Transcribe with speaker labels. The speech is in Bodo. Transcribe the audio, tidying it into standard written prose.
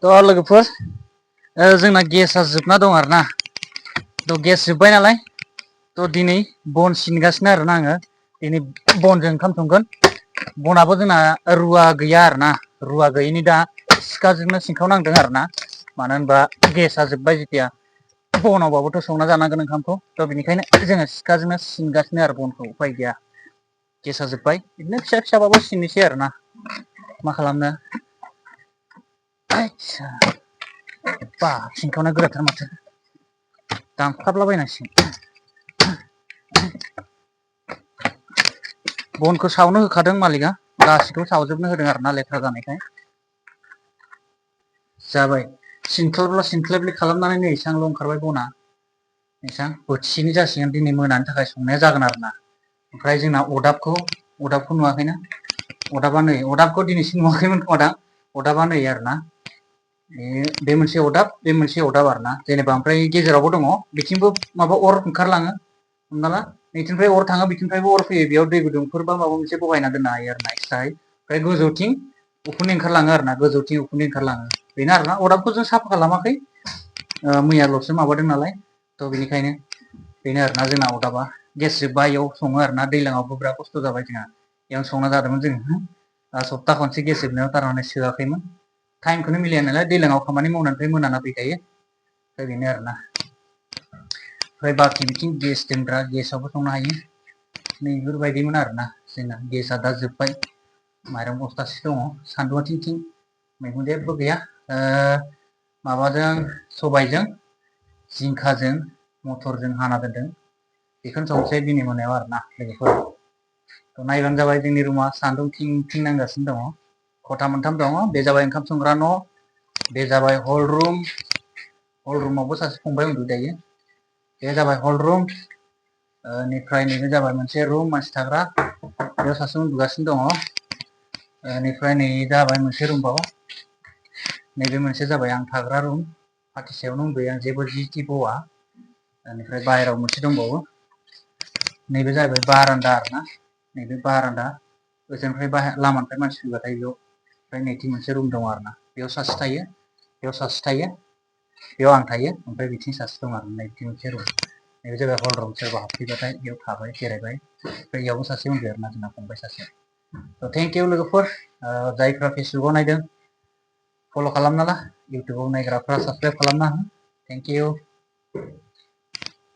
Speaker 1: लोगोफोर जोंना गेसा जोबना दं आरोना गेस जोब्बाय नालाय दिनै बन सिनगासिनो आरोना आङो दिनै बनजों ओंखाम संगोन बनाबो जोंना रुवा गैया आरोना रुवा गैयिनि दा सिखाजोंनो सिनखावनांदों आरोना मानो होनबा गेसा जोब्बाय जेतिया बनावबाबोथ' संना जानांगोन ओंखामखौ बेनिखायनो जोङो सिखाजोंनो सिनगासिनो आरो बनखौ उफाय गैया गेसा जोब्बाय बिदिनो फिसा फिसाबाबो सिननोसै आरोना मा खालामनो आच्छा बा सिनखावनो गोराथार माथो दानख्लाबलाबायनांसिगोन बनखौ सावनो होखादों मालिकआ गासिखौबो सावजोबनो होदों आरोना लेथ्रा जानायखाय जाबाय सिनख्लाबला सिनख्लाबलि खालामनानै नै एसेबांल' ओंखारबाय बना एसां बोथिसेनि जासिगोन दिनै मोनानि थाखाय संनाया जागोन आरोना ओमफ्राय जोंना अदाबखौ नुवाखैना अदाबा नै अदाबखौ दिनैसिम नुवाखैमोन खोमादां अदाबा नै आरोना बे मोनसे अदाब आरोना जेनेबा ओमफ्राय गेजेरावबो दङ बिथिंबो माबा अर ओंखारलाङो हमना ला नैथिंनिफ्राय अर थाङो बिथिंनिफ्रायबो अर फैयो बेयाव दै गुदुंफोर बा माबा मोनसे बहायना दोननो हायो आरोना एक्सट्रायै ओमफ्राय गोजौथिं उखुन्दै ओंखारलाङो आरोना गोजौथिं उखुन्दै ओंखारलाङो बेनो आरोना अदाबखौ जों साफा खालामाखै मैयाल'सो माबादों नालाय बेनिखायनो बेनो आरोना जोंना अदाबा गेस जोब्बा इयाव सङो आरोना दैज्लाङावबो बिराद खस्थ' जाबाय जोंहा बेयावनो संना जादोंमोन जोङो सप्ता खनसे गेस जोबनायाव थारमाने सोआखैमोन टाइमखौनो मिलाया नालाय दैज्लाङाव खामानि मावनायनिफ्राय मोनाना फैखायो बेनो आरोना ओमफ्राय बाखि बिथिं गेस दोनग्रा गेसावबो संनो हायो नैफोरबायदिमोन आरोना जोंना गेसा दा जोब्बाय माइरं बस्थासे दङ सान्दुंआ थिं थिं मैगं जेबो गैया माबाजों सबायजों जिंखाजों मथरजों हाना दोनदों बेखौनो संसै दिनै मोनायाव आरोना लोगोफोर नायबानो जाबाय जोंनि रुमा सान्दुं थिं थिं नांगासिनो दङ खथा मोनथाम दङ बे जाबाय ओंखाम संग्रा न' बे जाबाय हल रुमावबो सासे फंबाय उन्दुबाय थायो बे जाबाय हल रुम बेनिफ्राय नैबे जाबाय मोनसे रुम मानसि थाग्रा बेयाव सासे उन्दुगासिनो दङ बेनिफ्राय नै जाबाय मोनसे रुमबाव नैबे मोनसे जाबाय आं थाग्रा रुम फाथिसेयावनो उन्दुयो आं जेबो जि बआ बेनिफ्राय बाहेरायाव मोनसे दंबावो नैबे जाहैबाय बारान्दा आरोना नैबे बारान्दा ओजोंनिफ्राय लामानिफ्राय मानसि फैबाथाय बेयाव ओमफ्राय नैथिं मोनसे रुम दं आरोना बेयाव सासे थायो बेयाव सासे थायो बेयाव आं थायो ओमफ्राय बिथिं सासे दं आरो नैथिं मोनसे रुम नैबे जाबाय हल रुम सोरबा हाबफैबाथाय बेयाव थाबाय जिरायबाय ओमफ्राय बेयावबो सासे उन्दुयो आरोना जोंना फंबाय सासे थेंक इउ लोगोफोर जायफ्रा फेसबुकाव नायदों फल' खालामना ला इउटुबाव नायग्राफ्रा साबसक्राइब खालामना हो थेंक इउ